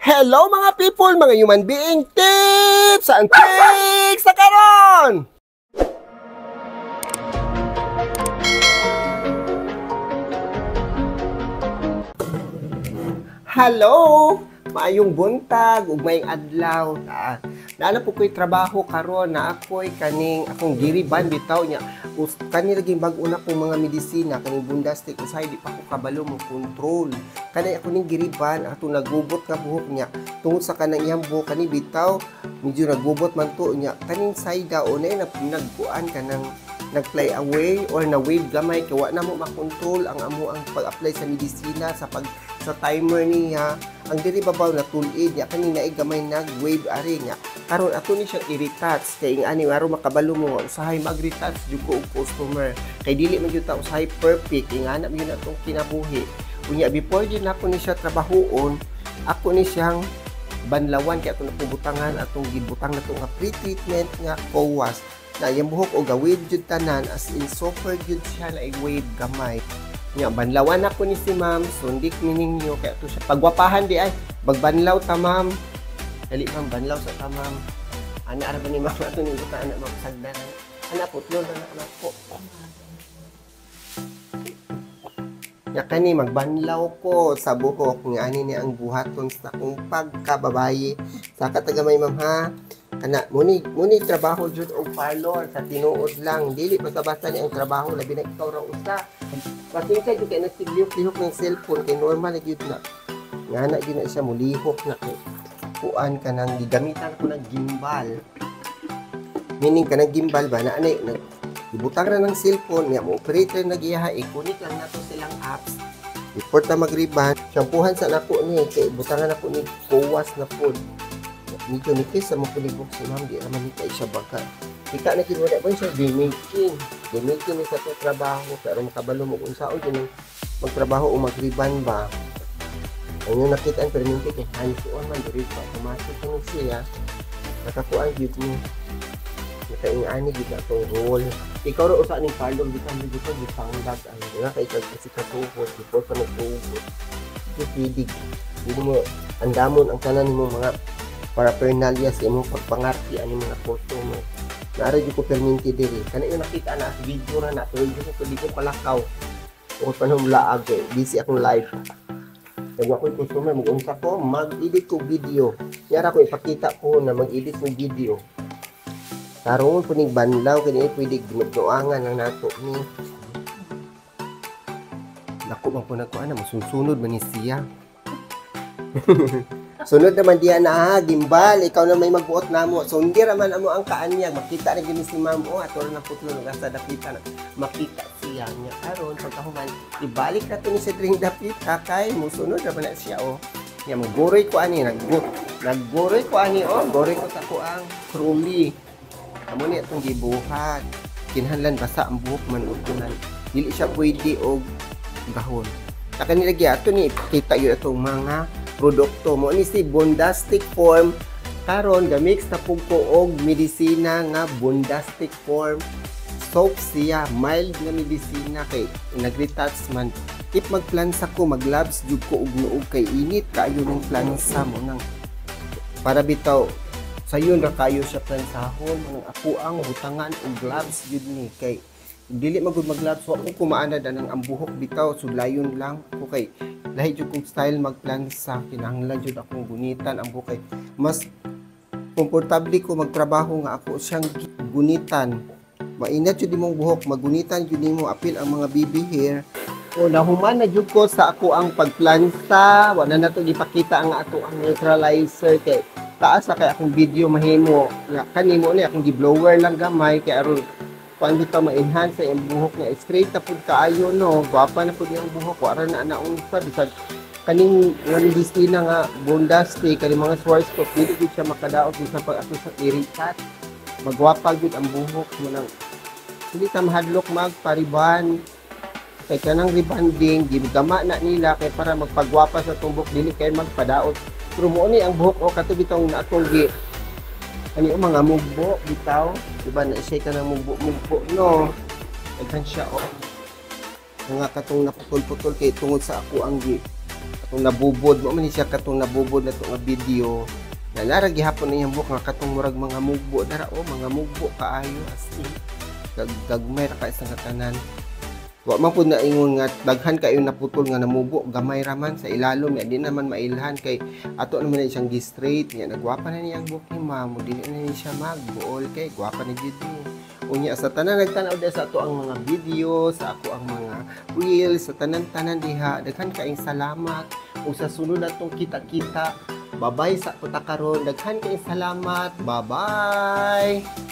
Hello mga people, mga human being, tips and tricks sa karon! Hello! Maayong buntag ug maayong adlaw. Naa na po ko'y trabaho karon, na ako'y kaning akong giriban bitaw niya. Kani laging bag-o na kong mga medisina kaning Bondastic, usahay di pa ko kabalo mo control. Kani ako ning giriban atong nagubot nga buhok niya. Tungod sa kanang iyang buhok kani bitaw medyo nagubot man to niya. Kaning sayda o na nagkuan kanang nag-fly away or na wave gamay kay wa na mo makontrol ang amo ang pag-apply sa medisina sa pag sa timer niya. Ang diri babaw na tulid niya kani naay gamay nag-wave ari niya. Karon ato ni siyang i-retouch kay ing ani aron makabalo mo usahay mag-retouch jud ko og customer kay dili man jud ta usahay perfect, ingana man jud atong kinabuhi. Unya before jud nako ni siya trabahoon, ako ni siyang banlawan kay ato napubutangan atong gibutang nato nga pre-treatment nga COAS. Na iyang buhok og wave jud tanan, as in super jud siya na wave gamay. Nya banlawan ako ni si ma'am, sundik ni ninyo kay ato siya pagwapahan di ay magbanlaw ta ma'am. Dali ma'am, banlaw sa ta ma'am. Ana ra ba ni ma'am ato ni buta ana ma'am sagdan. Ana putlon na anak ko. Nya kani magbanlaw ko sa buhok nga ani ni ang buhaton sa akong pagkababaye. Sa katagamay ma'am ha. Kana muni trabaho jud og parlor sa tinuod lang, dili basta-basta ni ang trabaho labi na ikaw ra usa. Pasensya jud kay nagsiglihok-lihok ng cellphone kay normal na jud na. Nga na jud na siya mulihok na kay kuan ka nang gigamitan ko ng gimbal. Meaning ka ng gimbal ba na anay nag ibutang ra ng cellphone niya mo operator nagiyaha i-connect lang nato silang apps. Before ta magriban, shampoohan sa nako ni kay butangan nako ni COAS na pod. Medyo nipis sa mga punibok si ma'am, di naman ni siya baka. Kita na kinuha ba siya day-making. Day-making ni sa itong trabaho, pero makabalo mo kung saan yun magtrabaho o magriban ba. Ang yung nakita ang perminti kay hands-on man, diri pa, pumasok na siya. Nakakuan yun ni. Nakaingani yun na itong role. Ikaw rin usa ning parlor, di ka medyo pa, di panglag. Ang nga kay kasi katuhod, before pa nagtuhod. Ito pwede. Hindi mo, andamon ang tanan mo mga paraphernalia sa imong pagpangarti ani mga customer. Naara jud ko perminti diri. Kana yung nakita na video ra na pero jud ko di ko kalakaw. Tungod pa nung laag kay busy akong live. Kag wa koy customer mag-unsa ko, mag-edit ko video. Yara ko ipakita ko na mag-edit ko video. Karon po ning banlaw kini pwede ginugnuangan lang nato ni. Dako man po nagkuan na mosunod man ni siya. Sunod naman diya na ha, gimbal, ikaw na may magbuot namo. So hindi raman amo ang kaanyag, makita na gini si ma'am o ato na putlo ng asa dapita na makita siya niya karon pagkahuman ibalik na to ni sa dring dapita kay musunod raman na siya o. Nya magguroy ko ani, nagguroy ko ani o, guroy ko sa ko ang kruli. Amo ni atong gibuhat. Kinahanglan basa ang buhok man ug kunan. Dili siya pwede og gahon. Ta kani lagi ato ni ipakita gyud atong mga produkto mo ni si Bondastic Form. Karon gamix na pug ko og medisina nga Bondastic Form soap siya, mild nga medisina kay nag-retouch man. If magplansa ko, mag-gloves jud ko og nuog kay init kaayo ning plansa mo nang para bitaw sayon ra kayo siya plansahon mo nang ako ang butangan og gloves jud ni kay dili magud mag-gloves wa ko kumaanad anang ang buhok bitaw sudlayon lang ko kay lahi jud kong style magplansa, kinahanglan jud akong gunitan ang buhok kay mas komportable ko magtrabaho nga ako siyang gunitan. Mainat jud imong buhok, magunitan jud nimo apil ang mga baby hair. O nahuman na jud ko sa ako ang pagplansa, wa na nato gipakita ang ato ang neutralizer kay taas na kay akong video mahimo. Nga kanimo ni akong gi-blower lang gamay kay aron kuan bitaw ma-enhance ang buhok nga straight na pud kaayo no, gwapa na pud iyang buhok, wa ra na naunsa bisag kaning nga medisina nga Bondastic kani mga Schwarzkopf dili gid siya makadaot bisan pag ato sa i-retouch. Magwapa gid ang buhok mo nang dili ta mahadlok magpariban kay kanang rebanding gigama na nila kay para magpagwapa sa tumbok dili kay magpadaot. Pero mo ni ang buhok o kato bitong naatong gi ani o mga mugbo bitaw, diba na siya kanang mugbo-mugbo no. Daghan siya o mga katong naputol-putol kay tungod sa ako ang gi Atong nabubod mo man ni siya, katong nabubod na to nga video na nara gihapon na iyang buhok nga katong murag mga mugbo dara oh, mga mugbo kaayo, as in gagmay ra ka isang katanan. Wa man pud na ingon nga daghan kayo naputol nga namubo, gamay ra man sa ilalom ya, di naman mailhan kay ato naman na siyang gi-straight niya. Nagwapa na niya ang buhok ni ma'am, dili na niya siya magbuol kay gwapa na jud ni. Unya sa tanan nagtan-aw diha sa ato ang mga video, sa ako ang mga reels, sa tanan-tanan diha, daghan kaayong salamat. Ug sa sunod natong kita-kita, babay sa puta karon. Daghan kaayong salamat. Bye-bye.